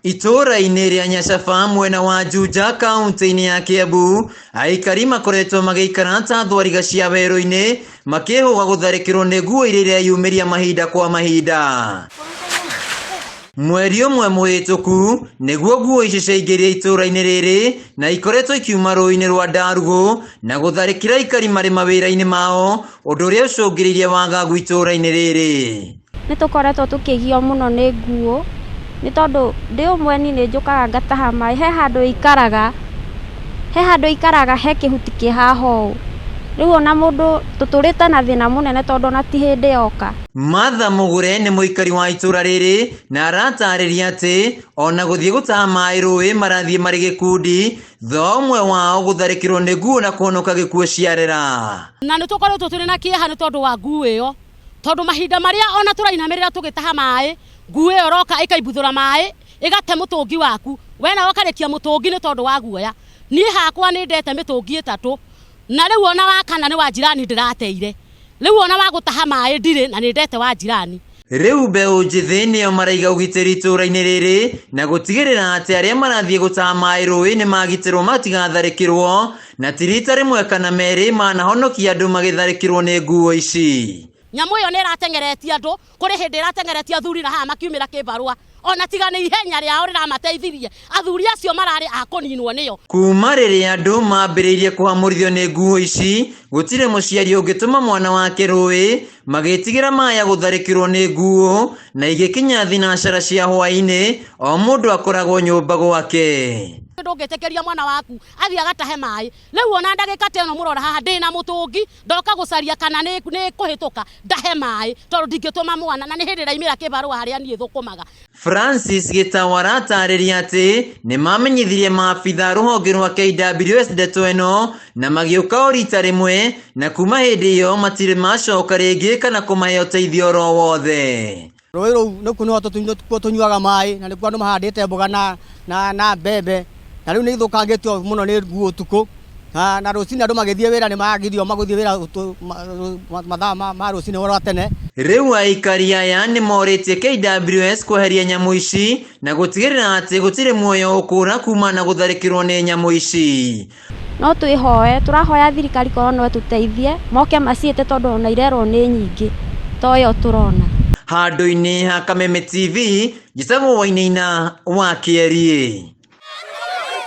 Itũũra-inĩ rĩa Nyacaba mwena wa Juja kaunti-inĩ ya Kiambu, aikari makoretwo magĩikara ta thwariga cia werũ-inĩ makĩhũga gũtharĩkĩrwo nĩ nguo iria ireyumĩria mahinda kwa mahinda. Mweri ũmwe mũhĩtũku nĩguo nguo ici ciaingĩrire itũũra-inĩ rĩrĩ na ikoretwo ikiuma rũĩ-inĩ rwa Ndarugũ na gũtharĩkĩra aikari marĩ mawĩra-inĩ mao, ũndũ ũrĩa ũcũngĩrĩirie wagagu itũũra-inĩ rĩrĩ. Nĩ tũkoretwo tũkĩgio mũno nĩ nguo, nĩ tondũ ndĩ ũmwe niĩ nĩ njũkaga ngataha maĩ, he handũ ĩikaraga, he handũ ĩikaraga he kĩhuti kĩ haha ũũ, rĩu ona mũndũ tũtũrĩte na thĩna mũnene tondũ ona ti hĩndĩ yoka. Martha Mũgũre nĩ mũikari wa itũũra rĩrĩ na aratarĩria atĩ ona gũthiĩ gũtaha maĩ rũĩ marathiĩ marĩ gĩkundi thutha wa ũmwe wao gũtharĩkĩrwo nĩ nguo na kũhonoka gĩkuũ ciarera. Na nĩ tũkoretwo tũrĩ na kĩeha nĩ tondũ wa nguo ĩyo, tondũ mahinda marĩa ona tũrainamĩrĩra tũgĩtaha maĩ, nguo ĩyo ĩroka ĩkaimbuthũra maĩ, ĩgate mũtũngi waku, we nawe ũkarĩkia mũtũngi nĩ tondũ wa guoya. Niĩ hakwa nĩ ndete mĩtũngi ĩtatũ, na rĩu ona wa kana nĩ wa jirani ndĩrateire. Rĩu ona wa gũtaha maĩ ndirĩ na nĩ ndete wa jirani. Rĩu mbeũ njĩthĩ nĩo maraiga ũgitĩri itũũra-inĩ rĩrĩ na gũtigĩrĩra atĩ arĩa marathiĩ gũtaha maĩ rũĩ nĩ magitĩrwo matigatharĩkĩrwo, na ti rita rĩmwe kana merĩ manahonokia andũ magĩtharĩkĩrwo nĩ nguo ici. Nyamũ ĩyo nĩ ĩrateng'eretie andũ, kũrĩ hĩndĩ ĩrateng'eretie athuri na haha makiumĩra kĩbarũa, ona tiga nĩ ihenya rĩao rĩramateithirie, athuri acio mararĩ a kũninwo nĩyo. Kuma rĩrĩa andũ mambĩrĩirie kũhamũrithio nĩ nguo ici, gũtirĩ mũciari ũngĩtũma mwana wake rũĩ, magĩtigĩra maya gũtharĩkĩrwo nĩ nguo, na igĩkinya thinacara cia hwaĩ-inĩ, o mũndũ akoragwo nyũmba gwake. Ndũngĩtĩkĩria mwana waku athiĩ agatahe maĩ. Rĩu ona ndagĩka ta ĩno mũrora haha ndĩna mũtũngi, ndoka gũcaria kana nĩ kũhĩtũka ndahe maĩ, tondũ ndingĩtũma mwana, na nĩ hĩndĩ ndaimĩra kĩbarũa harĩa niĩ thũkũmaga. Francis Gĩtaũ aratarĩria atĩ nĩ mamenyithirie maabitha a rũhonge rwa KWS ndeto ĩno na magĩũka o rita rĩmwe na kuma hĩndĩ ĩyo matirĩ macoka rĩngĩ kana kũmahe ũteithio oro wothe. Rũĩ rũu nĩkuo nĩho tũnyuaga maĩ na nĩkuo andũ mahandĩte mboga na, na, na mbembe na rĩu nĩ ithũkangĩtio mũno nĩ nguo ũtukũ na, na rũcinĩ andũ magĩthiĩ wĩra nĩ magirio magũthiĩ wĩra mathaa ma, ma rũcinĩ rwa tene. Rĩu aikari aya nĩ morĩtie KWS kweheria nyamũ ici na gũtigĩrĩra atĩ gũtirĩ muoyo ũkũra kumana na gũtharĩkĩrwo nĩ nyamũ ici. No twĩhoe, tũrahoya thirikari korwo no ĩtũteithie, moke maciĩte tondũ ona irerwo nĩ nyingĩ ta ũyũ tũrona. Handũ-inĩ ha Kameme TV, njĩtagwo Wainaina wa Kĩeriĩ.